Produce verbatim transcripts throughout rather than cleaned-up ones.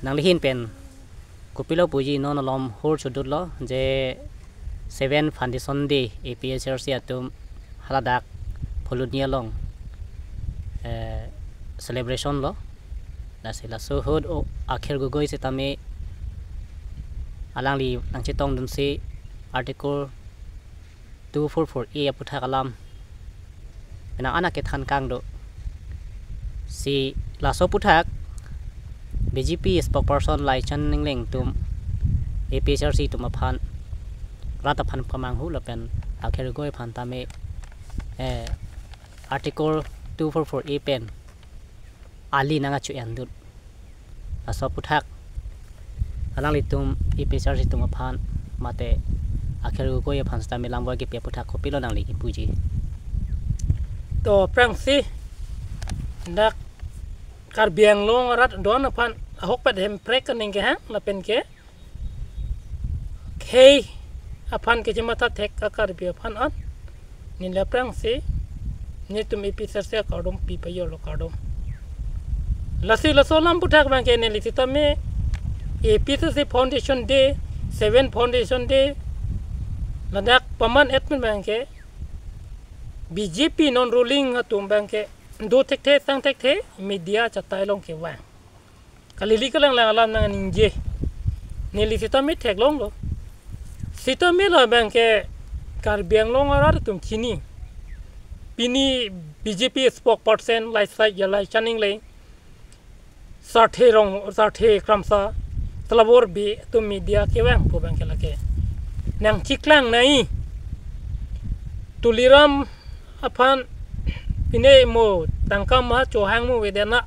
Nanglihin pen kopilo puji, non malom hur chodutlo je seven Foundation Day A P H L C atum haladak Phuloni along, eh, celebration lo. Lasi laso ahut o Akhil Gogoi sitame alangli nangchetongdunsi Article two four four A aputhak alam penang an akethan kangdo. Si laso aputhak B J P spokesperson Laichan Engleng atum A P H L C atum aphan, rat aphan pamanghu lapen Akhil Gogoi aphan tame, eh, Article two four four A pen ali nangkacho-endut. Laso aputhak alanglitum A P H L C atum aphan mate Akhil Gogoi aphan sitame lam bor kipi aputhak kopilo nangli kipuji? To aphrangsi dak Karbi Anglong arat adon aphan ahokpet hemprek aning kehang lapen ke khei aphan kechematha thek a-Karbi aphan an neli aphrangsi netum A P H L C akardom pi pajirlo, kardom. Lasi laso alam aputhak abangke neli sitame A P H L C Foundation Day, seven Foundation Day ladak paman-et pen abangke B J P non ruling atum abangke do thekthe sang thekthe media chatai along kevang. Kalili kalanglang alam nangningje. Neli sitame theklonglo. Sitame la abangke Karbi Anglong arat atum chini. Pini B J P spokesperson Laisai Jalai Chaning le Sarthe Rong, Sarthe Kramsa, Talabor B atum media kevang pu abangke lake nangcheklang nai. Tuliram aphan pine mo tangka ma chohang mo avedetna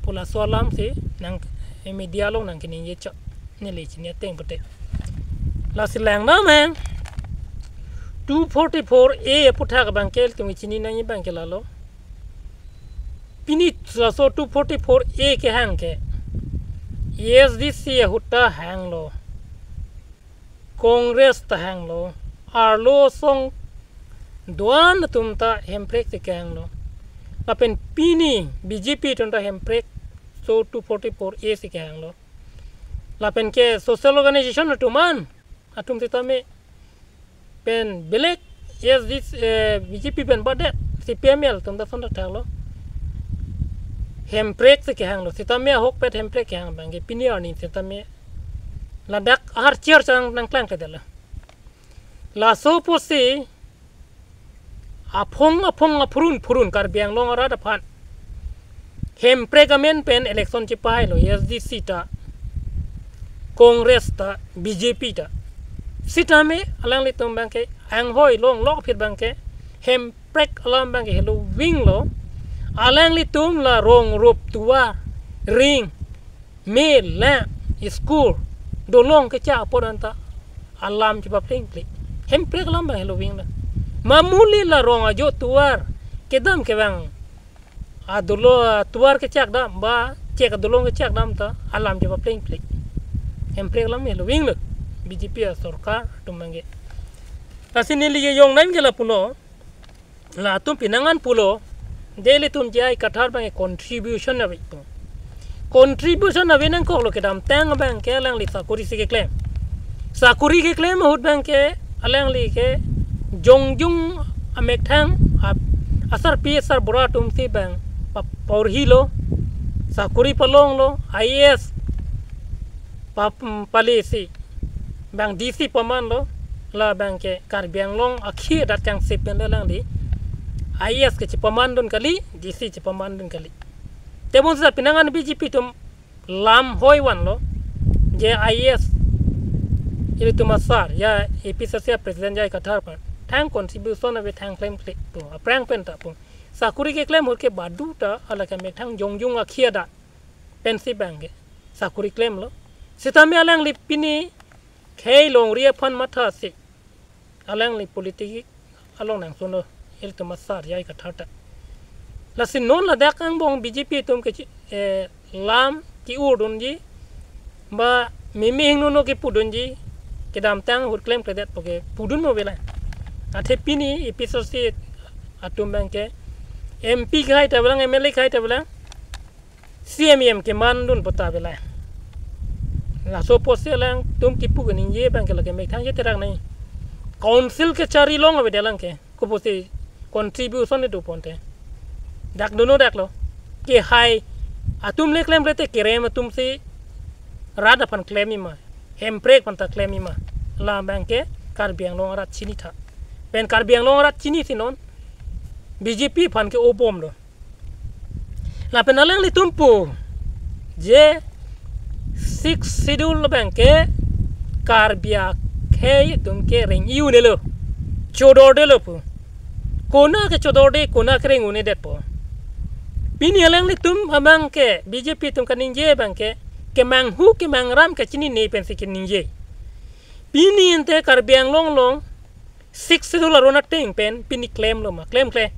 pu laso alam si nang, eh, media along nangkeningje chot, neli chini ateng pute. Lasi langdam hang two forty-four A aputhak abangke ilitum chini nangji abangke lalo. Pini laso two forty-four A kehang ke A S D C ahut ta hanglo, Congress ta hanglo, arlo asong do-an atum ta hemprek si kehanglo. Lapen pini B J P atum ta hemprek, so two forty-four A si kehanglo. Lapen ke social organization atum an, atum sitame pen belek A S D C, eh, B J P pen badet C P M L atum ta son thaklo. Hemprek si kehanglo, sitame ahokpet hemprek kehang abangke pini arni sitame ladak ahar chair chang nangklangkledetlo. Laso pusi aphong aphong aphurun phurun Karbi Anglong arat aphan hemprek amen pen election chepahailo, A S D C ta, Congress ta, B J P ta. Sitame alanglitum abangke anghoi longlok aphi abangke hemprek alam abangke helo vinglo. Alanglitum la rong rup tovar, ring, mela, school, dolong kechak apor anta alam chepaplengple. Hemprek alam abang helo vinglo. Mamuli la rong ajo tovar kedam kevang adolo, tovar kechak dam ba chek adolong kechak dam ta alam chepaplengple. Hemprek alam helo vinglo. B J P asorkar atum abangke. Lasi neli yong nain ke lapulo. Latum penang an pulo, ilitum J I Kathar abangke contribution ave pu. Contribution ave nangkoklo, kedamtang abangke alangli sakori si keklem. Sakori keklem ahut abangke alangli ke jongjung amethang ap-, asarpi asarbura atum si abang pa-, porhilo, sakori palonglo, I A S pa-, mm, pale si abang D C pamanlo, la abangke Karbi Anglong akhei adat kangsip pen alangli I A S kechepamandun kali, D C chepamandun kali. Tebonta penang an B J P atum lam hoi vanlo, je I A S ilitum asar, ya A P H L C president J I Kathar aphan thang contribution ave, thang klemkle pu, aphrang pen ta pu. Sakori keklem ahut ke badu ta alake amethang jongjung akhei adat pensi abangke sakori klemlo. Sitame alangli pini khei longri aphan mathasi alangli politic along nangsunlo, ilitum asar J I Kathar ta. Lasi non ladak angbong B J P atum ke, eh, lam ke-urdunji ba meme hingnono kepudunji, kedamtang ahut klemkledet pu ke pudun mo avelang. Athe pini A P H L C atum abangke M P kehai ta avelang, M L A kehai ta avelang, C M E M kemandun pu ta avelang. Laso apotsi alangtum kipu keningje abang ke lake methang je terak nai. Council kechari along avedet alang ke. Kopusi contribution itu ponte. Dak dono dak lo. Kehai atum le klemkle te kerem atum si rat aphan klem-i ma. Hemprek aphan ta klem-i ma. La abang ke Karbi Anglong arat chinitha. Pen Karbi Anglong arat chinisi non B J P aphan ke obom lo. Lapen alanglitum pu je Sixth Schedule abang ke Karbi akhei atum ke reng-i un-elo, chodorde lo pu. Konat ke chodorde, konat ke reng un-edetpo. Pini alanglitum abang ke B J P atum kaningje abang ke kemanghu kemangram kachinine pensi keningje. Pini ante Karbi Anglong along Sixth Schedule aron ateng pen pini klemlo ma, klemkle.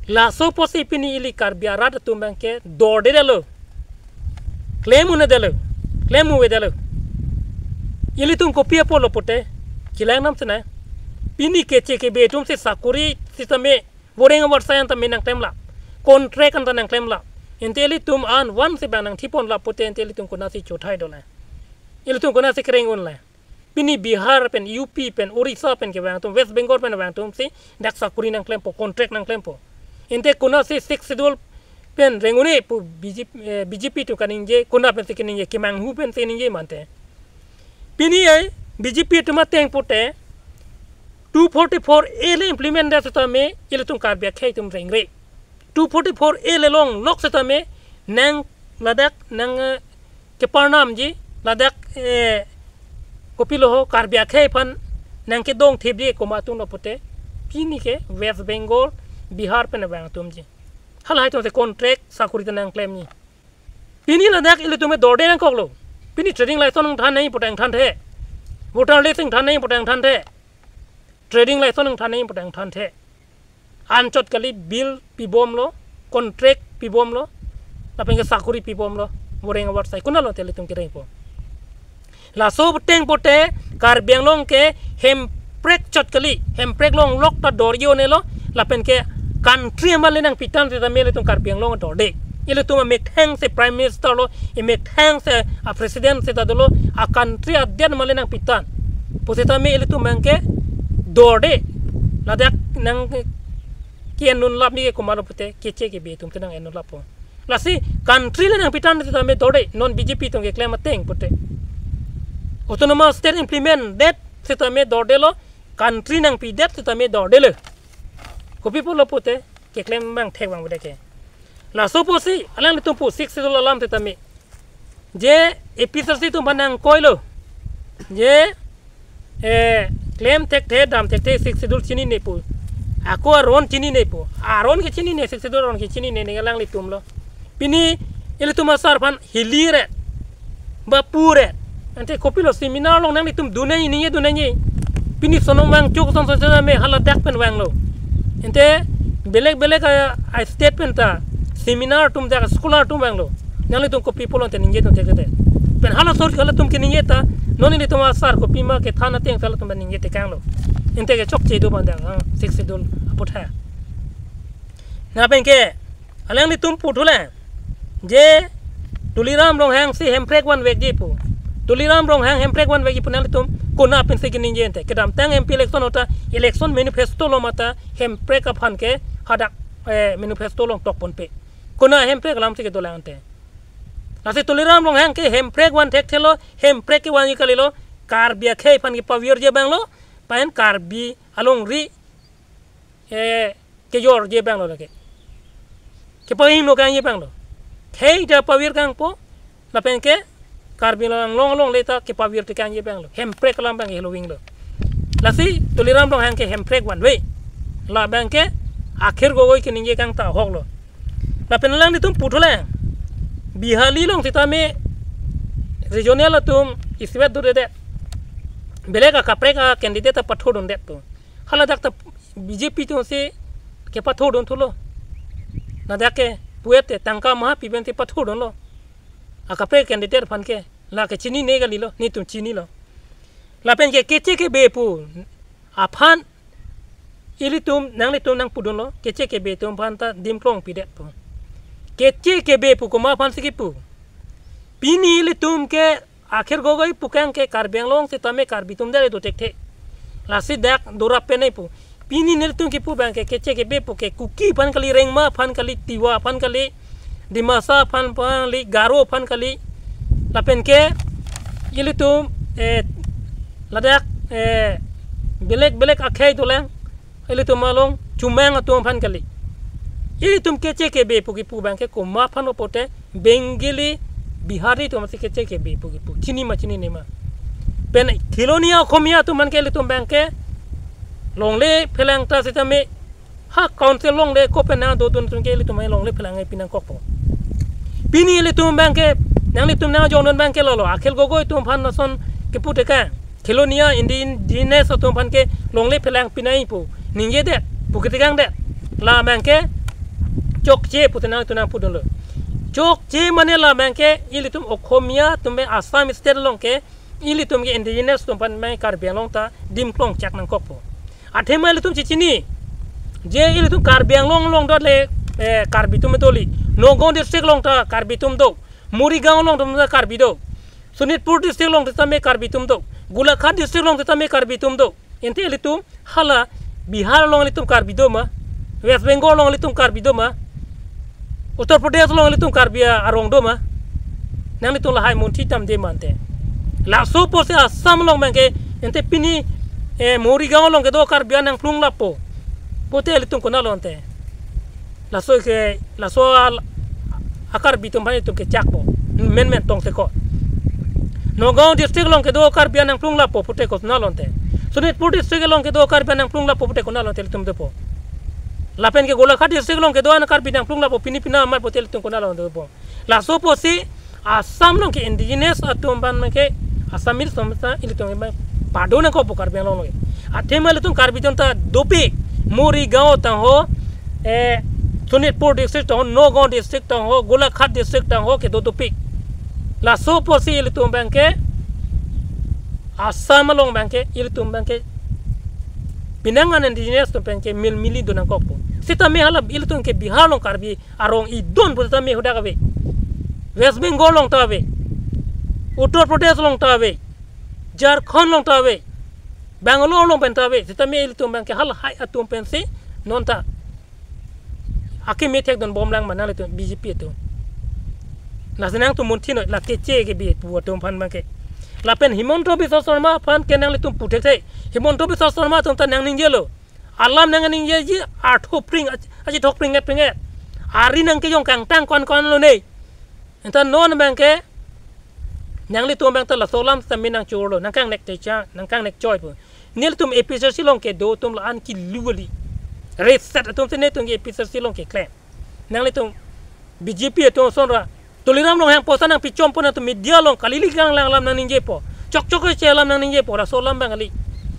Laso apotsi pini ili Karbi arat atum abang ke dordedetlo. Klem un-edetlo. Klem un-edetlo. Ilitum kopi apotlo pute, chelang nam sena. Pini keche kebe atum si sakuri sitame, voreng avarsai an tame nangklemlo. Contract an ta nangklemlo. Ante ilitum an van si abang nangthipon la pute ante ilitum konatsi chothai dolang. Ilitum konatsi kereng unlang. Pini Bihar pen, U P pen, Orissa pen kevang atum, West Bengal pen vang atum si dak sakuri nangklempo, contract nangklempo. Ante konatsi Sixth Schedule pen reng un-e pu B J P, eh, B J P atum kaningje, konat pensi keningje, kemanghu pensi ningje mante. Pini ai B J P atum ateng pute two forty-four A le implement det sitame ilitum Karbi akhei atum rengre. Two forty-four A le longlok sitame nang ladak nang, eh, keparnamji ladak, eh, kopilo ho Karbi akhei aphan nangkedongthipji komat atumlo pute pini ke West Bengal, Bihar pen vang atumji. Halahai atum si contract sakuri ta nangklemji. Pini ladak ilitum dorde nangkoklo. Pini trading license nangthan nai pute nangthanthe. Voter list nangthan nai pute nangthanthe. Trading license nangthan nai pute nangthanthe. Anchot kali, bill pibomlo, contract pibomlo, lapen ke sakuri pibomlo, voreng avarsai konatlo te ilitum kerengpo. Laso ateng pute Karbi Anglong ke hemprek chot kali, hemprek longlok ta dor-i un-elo, lapen ke country amat le nangpithan sitame ilitum Karbi Anglong dorde. Ilitum amethang si Prime Minister lo, emethang si a President seta dolo, a country adet amat le nangpithan pusitame ilitum abang ke dorde. Ladak nang ke-en un-elo, pini ke komatlo pute keche kebe atum te nang-en un-elo po. Lasi country le nangpithan sitame dorde, non B J P atum keklem ateng pute. Autonomous State implement det sitame dordelo, country nangpidet sitame dordelo. Kopi pulo pute keklem abang thek abang pute ke. Laso apotsi alanglitum pu Sixth Schedule alam sitame, je A P H L C atum aphan nangkoilo, je, eh, klem thekthe, dam thekthe, Sixth Schedule chinine pu. Ako aron chinine pu. Aron ke chinine, Sixth Schedule aron ke chinine, ne alanglitumlo. Pini ilitum asar aphan hili re, ba pu re. Ante kopilo seminar along nanglitum dun nangji, ningje dun nangji. Pini Sonam Wangchuk asonson sitame haladak pen vanglo. Ante belek belek a, a state pen ta seminar atum, dak scholar atum vanglo. Nanglitum kopi pulo ante ningjedun thekthe. Pen halaso halatum keningje ta, non ilitum asar kopima kethan ateng halatum pen ningje tekanglo. Ante kechokche do abang dak, ah, Sixth Schedule aphuthak. Lapen ke alanglitum puthulang, je Tuliram Ronghang si hemprek vanvekji pu. Tuliram Ronghang hemprek vanvekji pu, nanglitum konat pensi keningje ante. Kedamtang M P election ahut ta, election manifesto along mate hemprek aphan ke hadak, eh, manifesto along tokponpe. Konat hemprek alam si kedolang ante. Lasi Tuliram Ronghang ke hemprek van thekthelo, hemprek kevanji kalilo, Karbi akhei aphan kepavirji abanglo, pen Karbi alongri, eh, kejorji abanglo lake. Kepahingno kangji abanglo. Khei ta pavir kangpo, lapen ke Karbi Anglong along le ta kepavir tekangji abanglo. Hemprek alam abang helo vinglo. Lasi Tuliram Ronghang ke hemprek vanve. La abang ke Akhil Gogoi keningje kangta ahoklo. Lapen alanglitum puthulang, Bihali along sitame regional atum isivet duredet. Belek akaprek a candidate ta pathodundet pu. Haladak ta B J P atum si kepathodun thulo. Ladak ke puet te tangka maha pi pensi pathodunlo. Akaprek candidate aphan ke, lake chinine kalilo, netum chinilo. Lapen ke keche kebe pu aphan ilitum, nanglitum nangpudunlo, keche kebe atum aphan ta dimklong pidet pu. Keche kebe pu komat aphansi kipu? Pini ilitum ke Akhil Gogoi pu abang ke Karbi Anglong sitame Karbi atum dale do thekthe. Lasi dak dorap penai pu. Pini nelitum kipu abang ke Keche Kebe pu ke Kuki aphan kali, Rengma aphan kali, Tiwa aphan kali, Dimasa aphan, aphan kali, Garo aphan kali. Lapen ke ilitum, eh, ladak, eh, belek belek akhei dolang. Ilitum along Chomang atum aphan kali. Ilitum Keche Kebe pu kipu abang ke komat aphan pulote Bengali, Bihari atum si Keche Kebe pu kipu. Chini ma chinine ma. Pen Khilonia Okhomia atum aphan ke ilitum abang ke longle phelang ta sitame, ha council longle ko pen nangdodun atum ke ilitum longle phelang pinangkokpo. Pini ilitum abang ke, nanglitum nangjongdun abang ke lolo, Akhil Gogoi atum aphan lason kipu tekang. Khilonia indigenous atum aphan ke longle phelang pinai pu ningjedet, pu ketekangdet. La abang ke chokche pu tenang tunang pudunlo. Chokche mane la abang ke ilitum Okhomia atum abang Assam state along ke ilitum ke indigenous atum aphan abang Karbi Anglong ta dim klongchak nangkokpo. Athema ilitum chichini je ilitum Karbi Anglong along dot le, eh, Karbi atum doli. Nagaon district along ta Karbi atum do. Morigaon along atum ta Karbi do. Sonitpur district along sitame Karbi atum do. Golaghat district along sitame Karbi atum do. Ante ilitum hala Bihar along ilitum Karbi do ma? West Bengal along ilitum Karbi do ma? Uttar Pradesh along ilitum Karbi a-, arong do ma? Nanglitum lahai munthi damde ma ante. Laso pusi Assam along abang ke, ante pini, eh, Morigaon along kedo Karbi an nangplung lapo pulote ilitum konatlo ante? Laso ke, laso al-, a-Karbi atum aphan itum kechakpo. Menmen tong seko. Nagaon district along kedo Karbi an nangplung lapo pulote konatlo ante? Sonitpur district along kedo Karbi an nangplung lapo pulote konatlo ante ilitum dopo? Lapen ke Golaghat district along kedo an Karbi nangplung lapo pini pina amat pulote ilitum konatlo ante dopo? Laso pusi Assam along ke indigenous atum aphan abang ke Assamese atum ta ilitum abang pado nangkokpo Karbi Anglong along. Athema ilitum Karbi atum ta dopik, Morigaon tangho, eh, Sonitpur district tangho, Nagaon district tangho, Golaghat district tangho kedo dopik. Laso pusi ilitum abang ke Assam along abang ke ilitum abang ke pinangan indigenous atum aphan ke milmili do nangkokpo. Sitame hala ilitum ke Bihar along Karbi arong idon pu sitame hadak ave. West Bengal along ta ave. Uttar Pradesh along ta ave. Jharkhand along ta ave. Bangalore along pen ta ave. Sitame ilitum abang ke halahai atum pensi non ta akeme thekdun bomlang ma nanglitum B J P atum? Lasi nangtum munthi noi, la Keche Kebe pu atum aphan abang ke. Lapen Himanta Biswa Sarma aphan ke nanglitum pu thekthe. Himanta Biswa Sarma atum ta nangningje lo. Alam nangningjeji artho pring, ach-, achithok pringet pringet. Ari nangkejong kangtang kon kon lo ne. Anta non abang ke nanglitum abang ta laso alam sitame nangchorlo, nangkangnek techa, nangkangnek choi pu. Nelitum A P H L C along kedo atum la-an kilu kali. Reset atum si nelitum ke A P H L C along keklem. Nanglitum B J P atum asonra Tuliram Ronghang poisa nangpichompo, nangtum media along kali li kanglang alam nangningjepo. Chokchok keche alam nangningjepo, laso alam abang kali.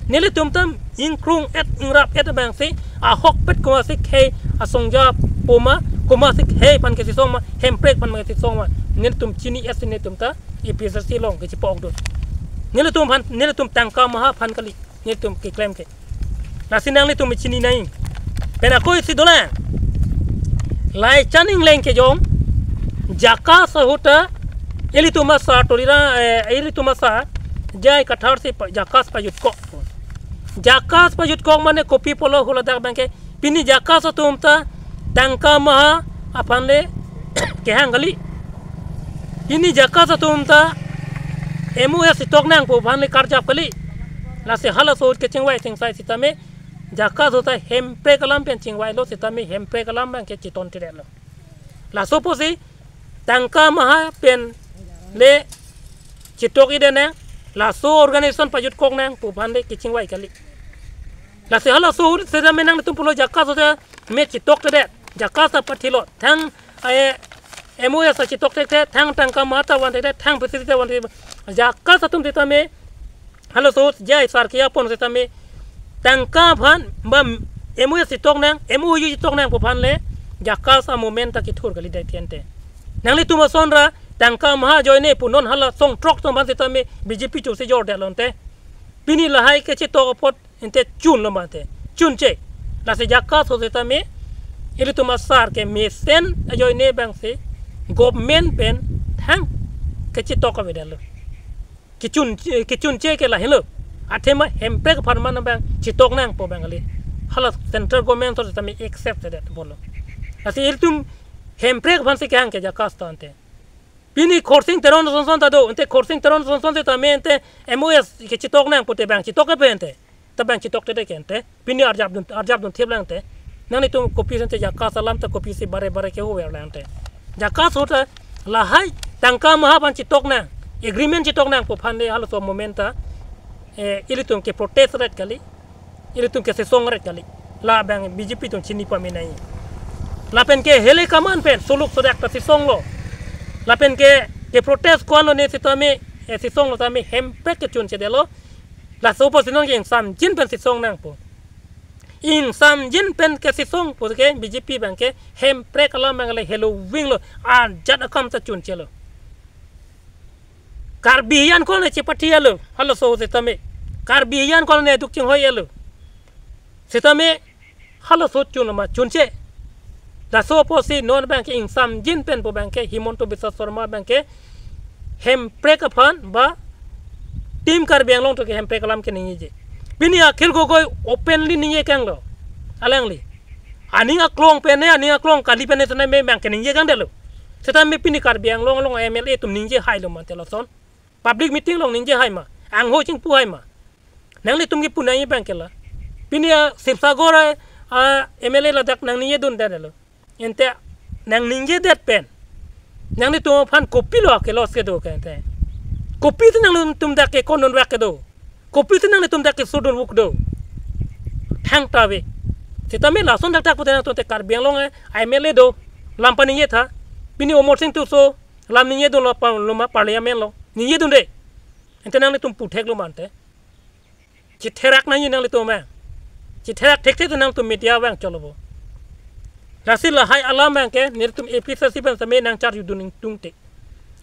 Nelitum ta ingkrung-et ingrap-et abang si ahokpet komatsi khei asongja po ma, komatsi khei aphan kesisong ma, hemprek aphan kesisong ma, nelitum chini-et si nelitum ta A P H L C along kechipo-okdun. Nelitum aphan, nelitum tangka maha aphan kali nelitum keklem ke. Lasi nanglitum chini nai. Pen ako isi dolang. Laichan ingleng kejong JACAS ahut ta ilitum asar Tuliram, eh, ilitum asar J I Kathar si pa-, JACAS pajutkok. JACAS pajutkok mane kopi pulo, haladak abang ke pini JACAS atum ta tangka maha aphan le kehang kali. Pini JACAS atum ta M O S chitok nang pu aphan le karjap kali. Lasi halaso ahut kechingvai chingsai sitame JACAS ahut ta hemprek alam pen chingvailo sitame hemprek alam abang ke chiton tidetlo. Laso pusi tangka maha pen le chitok-idet nang, laso organization pajutkok nang pu aphan le kechingvai kali. Lasi halaso ahut sitame nangtum pulo JACAS ahut ta me chitok thekthe, JACAS ta pathilo, thang, eh, M O S ta chitok thekthe, thang tangka maha ta van thekthe, thang pisi ta van thekthe. JACAS atum sitame halaso ahut J I sar kiapon sitame tangka aphan ba M O S chitok nang, M O U chitok nang pu aphan le JACAS a-movement ta kethur kali dai thian te. Nanglitum asonra tangka maha ajoine pu non hala songtrok atum aphan sitame B J P chosi jordetlo ante. Pini lahai kechitok apot ante chunlo ma ante. Chunche. Lasi JACAS ahut sitame ilitum asar ke mesen ajoine abang si government pen thang kechitok avedetlo. Kechun, kechunche ke lahenlo. Athema hemprek aphan man abang chitok nangpo abang kali. Hala central government so tame accept det bolo. Lasi ilitum hemprek aphan si kehang ke JACAS ta ante. Pini Khorsing Teron sonson ta do, ante Khorsing Teron sonson setame ante M O S kechitok nang pute abang chitok kepe ante. Ta abang chitoktedet ke ante. Pini arjapdun, arjapdun thip lang ante. Nanglitum kopisi ante JACAS alam ta kopisi bare bare ke huwer lang ante. JACAS ahut ta lahai tangka maha aphan chitok nang, agreement chitok nangpo aphan le halaso moment ta, eh, ilitum ke protest ret kali. Ilitum ke sesong ret kali. La abang B J P atum chini pamenai. Lapen ke hele kaman pen suluk sodak ta sesonglo. Lapen ke, ke protest ko-anlo ne setame, eh, sesonglo tame hemprek kechunchedetlo. Laso apotsi non ke ingsamjin pen sesong nangpo. Ingsamjin pen ke sesongpo ke B J P abang ke hemprek alam abang le helovinglo, ajat akam ta chunchelo. Karbi Anglong le chepathialo, halaso setame. Karbi Anglong le duk chinghoilo. Setame, halaso chun ma chunche. Laso apotsi non abang ke ingsamjin penpo abang ke Himanta Biswa Sarma abang ke hemprek aphan ba Team Karbi Anglong atum ke hemprek alam keningjeje. Pini Akhil Gogoi openly ningje kanglo. Alangli. Aning aklong pen ne, aning aklong kali pen ne setame abang keningje kangdetlo. Setame pini Karbi Anglong along M L A atum ningjehailo mante lason. Public meeting along ningjehai ma. Angho chingpuhai ma. Nanglitum kipu nangji abang ke la. Pini a Sibsagar a, a M L A ladak nangningjedundetlo. Ante nangningjedet pen nanglitum aphan kopilo ke loss kedo ke ante. Kopisi nanglitum dak ke konun wak kedo. Kopisi nanglitum dak ke sudun wuk do. Thangta ave. Setame lason dak dak pute nangtum te Karbi Anglong a M L A do. Lam paningjetha. Pini Amarsing Tisso lam ningjedunlo pa, lo ma parliament lo. Ningjedunde. Ante nanglitum putheklo mante. Chitherak nangji nanglitum abang. Chitherak thekthe nangtum media abang cholobo. Lasi lahai alam abang ke nelitum A P H L C pen setame nangcharjudun ingtungte.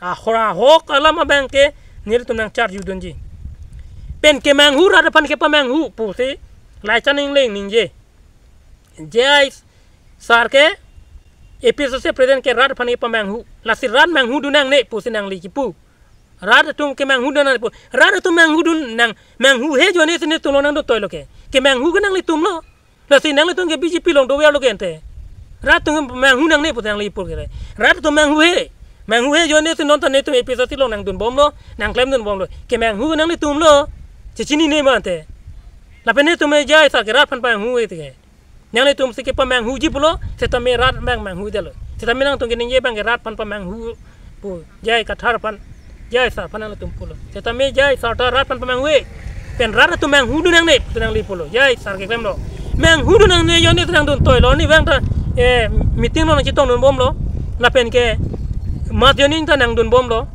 Ahora ahok alam abang ke nelitum nangcharjudunji. Pen kemanghu rat aphan kepamanghu pusi Laichan Engleng ningje. J I sir ke A P H L C president ke rat aphan kepamanghu. Lasi rat manghudun nangne pusi nangli kipu. Rat atum kemanghu nang pu. Rat atum manghudun nang, manghuhe ajoine si nelitum along nangdun toilo ke. Kemanghu ke nanglitumlo. Lasi nanglitum ke B J P along doverlo ke ante. Rat atum manghu nangne pu nangli pur kere. Rat atum manghuhe. Manghuhe ajoine si non ta nelitum A P H L C along nangdunbomlo, nangklemdunbomlo. Kemanghu ke nanglitumlo. Chechinine ma ante. Lapen nelitum J I sir ke rat aphan pamanghuhe tike. Nanglitum si kepamanghuji pulo, setame rat abang manghudetlo. Setame nangtum keningje abang ke rat aphan pamanghu pu, J I Kathar aphan, J I sir aphan nangtum pulo. Setame J I sir ta rat aphan pamanghuhe. Pen rat atum manghudun nangne, pu nangli pulo. J I sir keklemlo. Manghudun nangne ajoine nangdun toilo, ne abang ta, eh, meeting along nangchetongdunbomlo. Lapen ke, mat ajoine ta nangdunbomlo.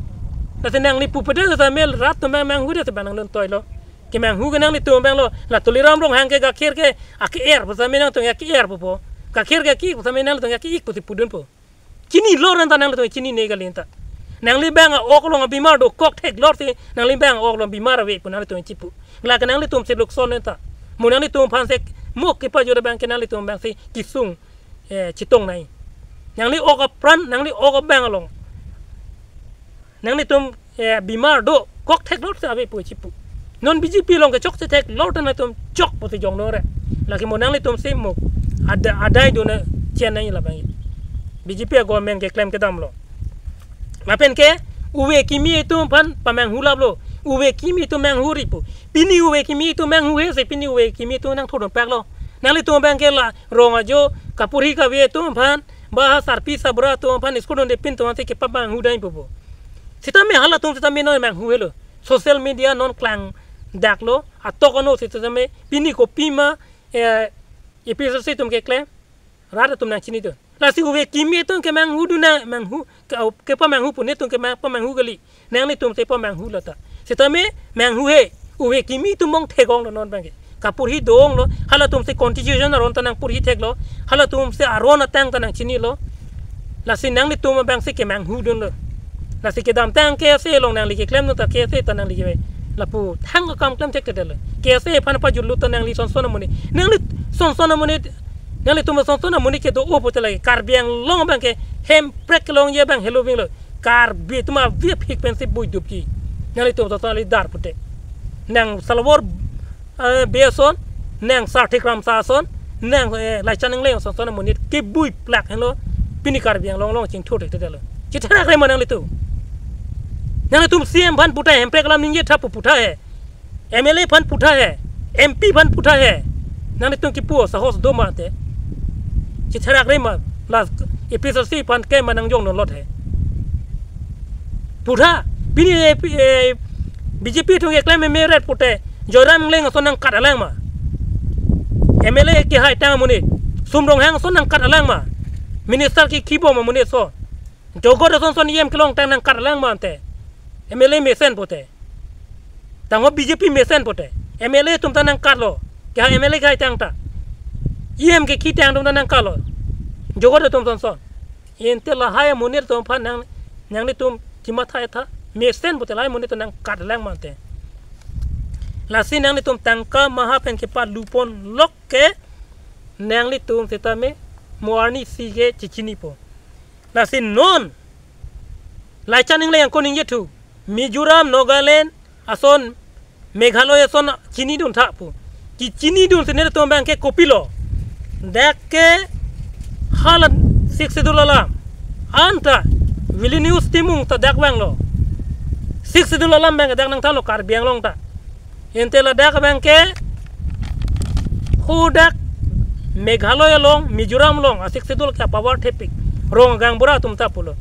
Lasi nangli pupedet setame rat atum mang, manghudet abang nangdun toilo. Kemanghu ke nanglitum abanglo, la Tuliram Ronghang ke gakhir ke ake-er pu setame nangtum ake-er pupo. Gakhir ke ki pu setame nangtum ake-ik pusi pudunpo. Chinilo anta nanglitum chinine kali anta. Nangli abang a-ok along abimar dokok theklor si nangli abang a-ok along abimar ave pu nanglitum chipu. Lake nanglitum si lukson anta. Mo nanglitum aphan si mo kepajut abang ke nanglitum abang si kesung, eh, chetong nai. Nangli ok apran, nangli ok abang along. Nanglitum, eh, bimar dokok theklor si ave pu chipu. Non B J P along kechokche theklor ta nangtum chok pusi jongdunre. Lake mo nanglitum si mo ada, adai dona chen nai labang. B J P a-government keklem kedamlo. Lapen ke uve kimi atum aphan pamanghu laplo. Uve kimi atum manghuri pu. Pini uve kimi atum manghuhe si pini uve kimi atum nangthurdun paklo. Nanglitum abang ke la rong ajo kapurhi kave atum aphan, ba ha sarpi sabra atum aphan, school dunde pin atum aphan si kepamanghu dai pupo. Setame halatum setame non manghuhelo. Social media non klangdaklo, atok ano setame pini kopima, eh, A P H L C atum keklem, rat atum nangchinidun. Lasi uve kimi atum kemanghudun nang, manghu, ke, kepamanghu pu netum kemang, pamanghu kali. Nanglitum si pamanghulo ta. Setame manghuhe, uve kimi atum mong thekonglo non abang ke. Kapurhi donglo, halatum si constitution aron ta nangpurhi theklo, halatum si aron atang ta nangchinilo. Lasi nanglitum abang si kemanghudunlo. Lasi kedamtang K S A along nangli keklemdun ta K S A ta nangli ke lapu thang akam klem thekthedetlo. K S A aphan pajutlo ta nangli sonson amonit. Nangli sonson amonit, nanglitum sonson amonit kedo-o pute lake Karbi Anglong abang ke hemprek kelongji abang helovinglo. Karbi atum avi aphik pensi buidupji. Nanglitum ason ason lidar pute. Nang Salabor, eh, Bey ason, nang Sarthe Kramsa ason, nang, eh, Laichan Engleng ason ason amonit kebui plak henlo, pini Karbi Anglong along chingthur thekthedetlo. Chitherak re ma nanglitum? Nanglitum C M aphan pu tha, Hemprek alam ningje tha pu pu tha he. M L A aphan pu tha he, M P aphan pu tha he. Nanglitum kipu sahos do ma te? Chitherak re ma, la A P H L C aphan ke ma nangjong non lot he. Pu tha, pini, eh, pi-, eh, B J P atum keklem me ret pute, Joyram Engleng ason nangkat alang ma? M L A kehai tang amonit, Sum Ronghang ason nangkat alang ma? Minister ke kibom amonit ason. Jogot ason ason E M kelong tang nangkat alang ma ante? M L A mesen pute. Tangho B J P mesen pute. M L A atum ta nangkatlo. Kehai M L A kehai tang ta. E M kekhi tang atum ta nangkatlo. Jogot atum ason ason. Ante lahai amonit atum aphan nang, nanglitum chimatha tha. Mesen pute lahai amonit atum nangkat alang ma ante? Lasi nanglitum tangka maha pen kepalupon lok ke nanglitum setame mo arnisi ke chichinipo. Lasi non Laichan Engleng ako ningjethu, Mizoram, Nagaland ason, Meghalaya ason chinidun tha pu. Kechinidun si nelitum abang ke kopilo? Dak ke hala Sixth Schedule alam. Anta Willie News Timung ta dak vanglo. Sixth Schedule alam abang ke dak nangthanlo Karbi Anglong ta. Ante ladak abang ke hadak Meghalaya along, Mizoram along a Sixth Schedule ke power thepik, rong gaonbura atum ta pulo.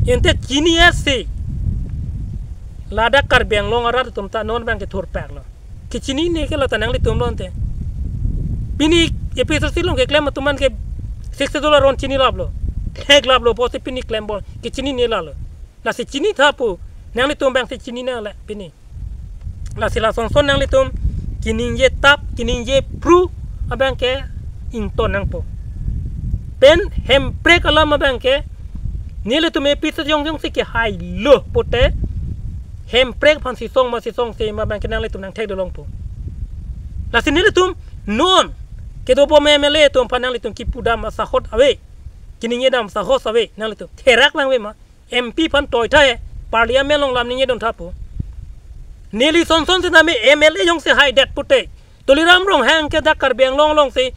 Ante chini esi ladak Karbi Anglong arat atum ta non abang ke thurpaklo. Kechinine ke lata nanglitum lo ante. Pini A P H L C along keklem atum an ke Sixth Schedule aron chinilaplo, theklaplo pusi pini klembom, kechinine lalo. Lasi chini tha pu, nanglitum abang si chini nangle pini. Lasi lason ason nanglitum keningje tap, keningje phru abang ke ington nangpo. Pen Hemprek alam abang ke nelitum A P H L C jong jongsi kehailo pute, Hemprek aphan sisong ma sisongse ma abang ke nanglitum nangthek dolongpo. Lasi nelitum non kedobom M L A atum aphan nanglitum kipudam asahot ave, keningjedam sahos ave, nanglitum therak nangve ma? M P aphan toi tha he, Parliament along lam ningjedun tha pu. Neli son ason setame M L A jongsi haidet pute, Tuliram Ronghang ke dak Karbi Anglong alongsi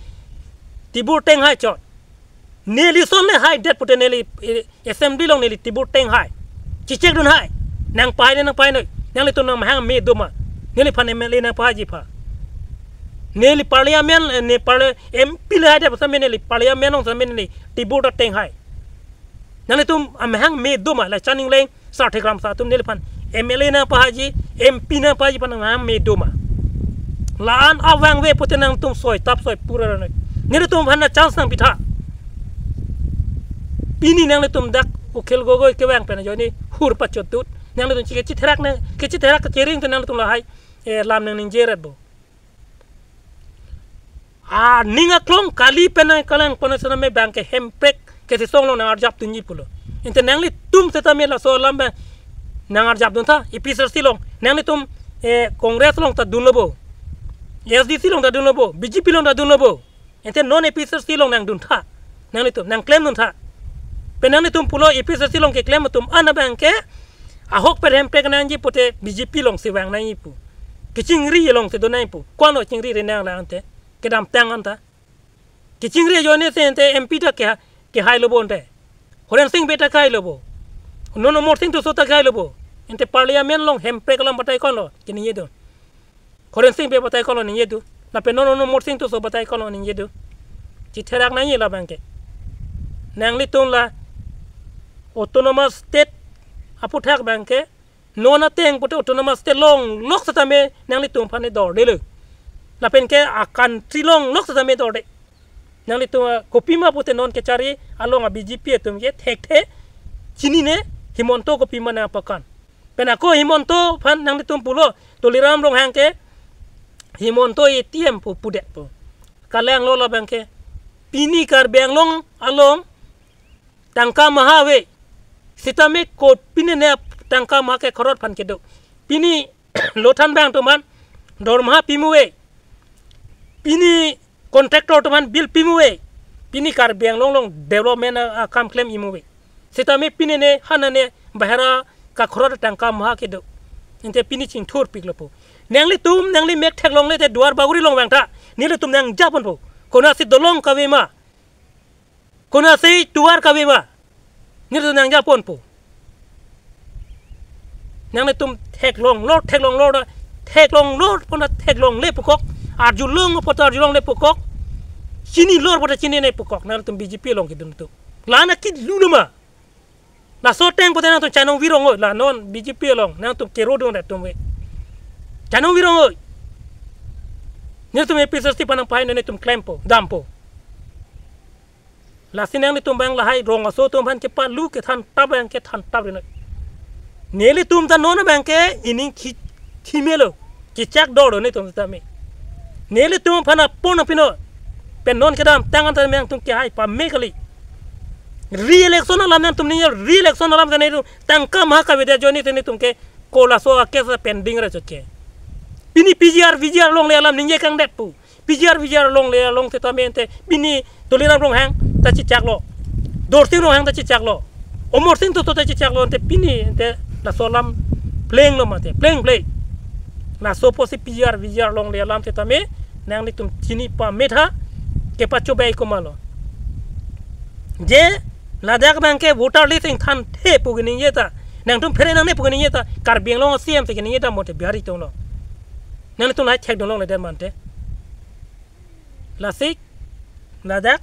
tebur tenghai chot. Neli son le haidet pute neli, eh, Assembly along neli tebur tenghai. Chichekdun hai. Nangpahai ne nangpahai noi. Nanglitum nangmahang me do ma? Neliphan M L A nangpahaiji aphan. Neli Parliament, eh, ne Parli-, M P le haidet pu setame neli Parliament along setame neli tebur ta tenghai. Nanglitum amahang me do ma, Laichan Engleng, Sarthe Kramsa atum neliphan M L A nangpahaiji, M P nangpahaiji aphan amahang me do ma? La-an avangve pute nangtum soi tap soi pura ra noi. Nelitum aphan na chance nangpi tha. Pini nanglitum dak Akhil Gogoi kevang pen ajoine hur pachotut. Nanglitum chike chitherak nang, kechitherak kechering te nanglitum lahai, eh, lam nangningje ret bo. Aning aklong kali pen nangkalang pon setame abang ke Hemprek kesisong along nangarjapdunji pulo. Ante nanglitum setame laso alam abang nangarjapdun tha, A P H L C along. Nanglitum, eh, Congress along ta dunlo bo. A S D C along ta dunlo bo. B J P along ta dunlo bo. Ante non A P H L C along nangdun tha. Nanglitum nangklemdun tha. Pen nanglitum pulo A P H L C along keklem atum an abang ke ahok pen Hemprek nangji pute B J P alongsi vang nangji pu. Kechingri alongsi do nangji pu. Ko-an lo chingrire nang la ante? Kedamtang anta. Kechingri ajoine si ante M P ta ke, kehailo bo ante. Horen Sing Bey ta kehailo bo. Non Amarsing Tisso ta kehailo bo. Ante Parliament along Hemprek alam batai ko-an lo keningjedo? Horen Sing Bey batai ko-an lo ningjedo? Lapen non Amarsing Tisso batai ko-an lo ningjedo? Chitherak nangji la abang ke. Nanglitum la Autonomous State aputhak abang ke, non ateng pute Autonomous State longlok setame nanglitum aphan ne dorde lo. Lapen ke a country longlok setame dorde. Nanglitum, ah, kopima pute non kechari along a B J P atum ke thekthe chinine, Himanta kopima nangpakan. Pen ako Himanta aphan nanglitum pulo, Tuliram Ronghang ke Himanta A T M pu pudet pu. Kalanglo la abang ke. Pini Karbi Anglong along tangka maha ave. Setame kopine ne tangka maha ke khorot aphan kedo? Pini lothan abang atum aphan dormaha pimuve. Pini contractor atum aphan bill pimuve. Pini Karbi Anglong along development a, akam klem imuve. Setame pini ne hana ne Bahera kakhorot tangka maha kedo. Ante pini chingthur piklo po. Nanglitum, nangli mek theklongle te Duar Bagori along vangtha. Nelitum nangjaponpo. Konatsi dolong kave ma, konatsi tovar kave ma, nelitum nangjaponpo. Nanglitum theklonglo, theklonglo, theklonglo pona theklongle pukok. Arjulong pota arjulongle pukok. Chinilo pota chinine pukok. Nanglitum B J P along kedun atum. La-an akit luna ma. Laso ateng pote nangtum chanong virong oi, la non B J P along nangtum kero dun atum ve. Chanong virong oi. Nelitum A P H L C aphan nangpahai, nelitum klempo, dampo. Lasi nanglitum abang lahai rong aso atum aphan kepalu kethan tap abang kethan tap ri noi. Nelitum ta non abang ke ining thi, thimelo, kechak dor lo nelitum tame. Nelitum aphan apor nangpinon. Pen non kedamtang an ta nangtum kehai pame kali. Re-election alam nangtum ningje, re-election alam ta nelitum tangka maha kavedet ajoine ta nelitum ke ko laso a-case pending ra chot ke. Pini P G R, V G R longle alam ningje kangdet pu. P G R, V G R longle along setame ante pini Tuliram Ronghang ta chechaklo. Dorsing Ronghang ta chechaklo. Amarsing Tisso ta chechaklo, ante pini ante laso alam plenglo mate, pleng pleng. Laso apotsi P G R, V G R longle alam setame nanglitum chini pame tha, kepachobei komatlo. Je ladak abang ke voter list ingthanthe pu keningje ta, nangtum phere nangne pu keningje ta, Karbi Anglong C M si keningje ta mote Bihari atum lo. Nangtum lahai chek dun longle den mante. Lasi ladak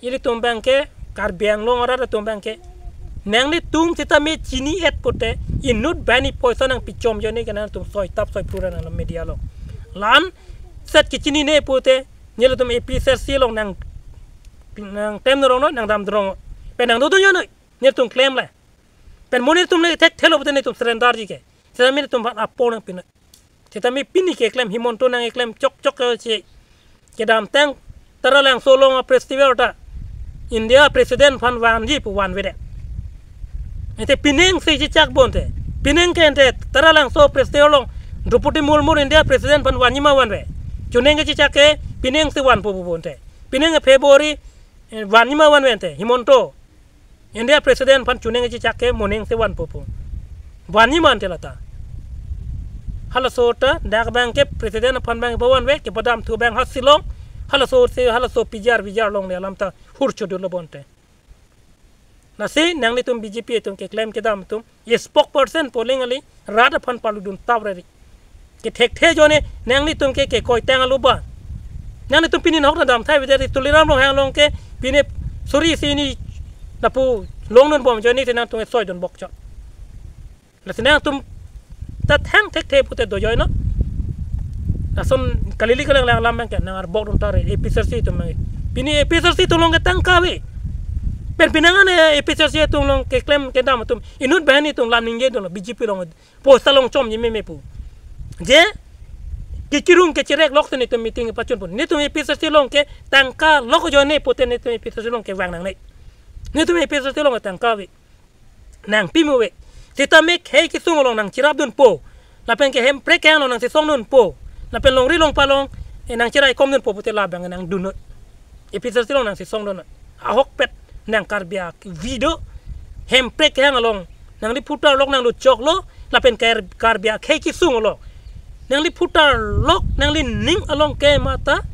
ilitum abang ke, Karbi Anglong arat atum abang ke, nanglitum setame chini-et pote inut banghini poisa nangpichom ajoine ke nangtum soi tap soi phura nang media along. La-an set kechinine pote nelitum A P H L C along nang, nangklem dun rong noi, nangdam dun rong noi. Pen nangdodun ajoine nelitum klemle. Pen mo nelitum le thekthelo pote nelitum surrender ji ke. Setame nelitum aphan apor nangpinon. Setame pini keklem Himanta nangkeklem chokchok ke che. Kedamtang Taralangso along a-festival ta India President aphan vanji pu vanvedet. Ante pining si chechak bonte. Pining ke ante Taralangso festival along Droupadi Murmu India President aphan vanji ma vanve. Chuning kechechak ke pining si vanpo pu bonte. Pining February, eh, vanji ma vanve ante Himanta India President aphan chuning chechak ke moning si vanpo pu. Vanji ma ante lata. Halaso ta dak abang ke President aphan abang vanve, kepadamthu abang ha Shillong. Halaso si, halaso P G R, V G R longle alam ta hur chodun lo bonte. Lasi nanglitum B J P atum keklem kedam atum, spokesperson pu aling ali rat aphan paludun tap reri. Kethekthe ajoine nanglitum ke kekoitang alu ba. Nanglitum pini nahok nadam thai bidari Tuliram Ronghang along ke pini suri si ini lapu longdun bom ajoine te nangtum soi dun bok chot. Lasi nangtum ta thang thekthe pute do ajoine. Lason kalili kalang lang lam ke nang arbok dun tare A P H L C atum mang. Pini A P H L C atum along ke tangka ave. Pen pinangan A P H L C atum along keklem kedam atum inut banghini atum lam ningje dolo B J P along poisa longchomji meme pu. Je kechirung kechirek lok si nelitum meeting pachun pon. Nelitum A P H L C along ke tangka lok ajoine pote nelitum A P H L C along kevang nangne. Nelitum A P H L C along tangka ave. Nangpi mu ave. Setame khei kesung along nangcherap dunpo. Lapen ke Hemprek kehang along nangchesong dunpo. Lapen longri longpat along, eh, nangcherai kom dunpo pute labang nangdun noi. A P H L C along nangchesong dun noi. Ahokpet nang Karbi avi do. Hemprek kehang along nangliphu tarlok nangluchoklo. Lapen Kar-, Karbi akhei kesung along nangliphu tarlok nanglining along ke mata,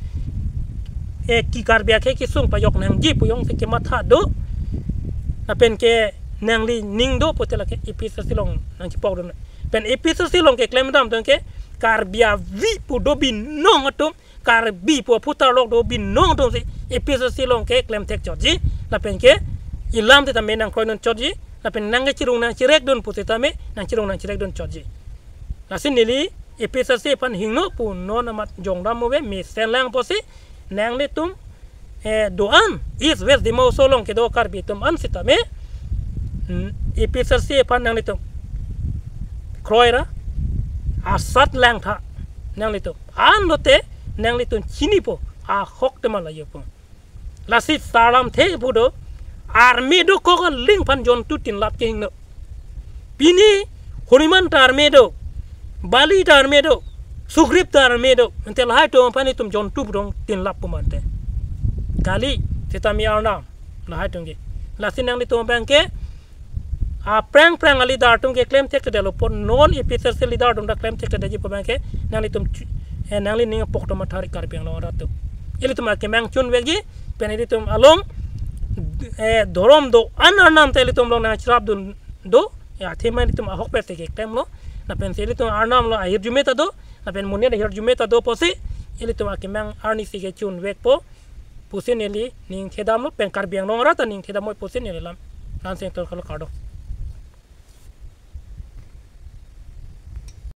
eh, ke Karbi akhei kesung pajok nangji pu jongsi kematha do. Lapen ke nanglining do pute lake A P H L C along nangchepok dun noi. Pen A P H L C along keklem dam atum ke Karbi avi pu do binong atum, Karbi pu aphu tarlok do binong atum si A P H L C along keklem thek chotji. Lapen ke ilam setame nangkroi dun chotji. Lapen nangkechirung nangcherek dun pu setame nangcherung nangcherek dun chotji. Lasi neli A P H L C aphan hingno pu non amat jongdam ave, mesen lang apotsi nanglitum, eh, do-an East West Dima Hasao along kedo Karbi atum an setame, hmm, A P H L C aphan nanglitum kroi ra asat langtha nanglitum. An lote nanglitum chinipo ahok tema la yopo. Lasi sarlamthe pu do, army dokok aling aphan jontu tin lap kehingno. Pini Hanuman ta army do, Bali ta army do, Sugriv ta army do, ante lahai atum aphan itum jontu pudong tin lap pu mante. Kali, setame arnam, lahai atum ke. Lasi nanglitum abang ke, Aphrang phrang a leader atum ke klem thekthedetlo, po non A P H L C leader atum ta klem thekthedetji pu abang ke nanglitum chu-, eh, nangli ning apok atum matha ri Karbi Anglong arat atum. Ilitum akemang chunvekji, pen ilitum along, eh, dhorom do-an arnam ta ilitum along nangcherapdun do, ya, athema ilitum ahokpet si keklemlo, lapen si ilitum arnam along ahirjume ta do, lapen monit ahirjume ta do pusi, ilitum akemang arni si kechunvekpo pusi neli ning thedamlo, pen Karbi Anglong arat ta ning thedamlo pusi neli lam, lam seng tor kalo, kardom.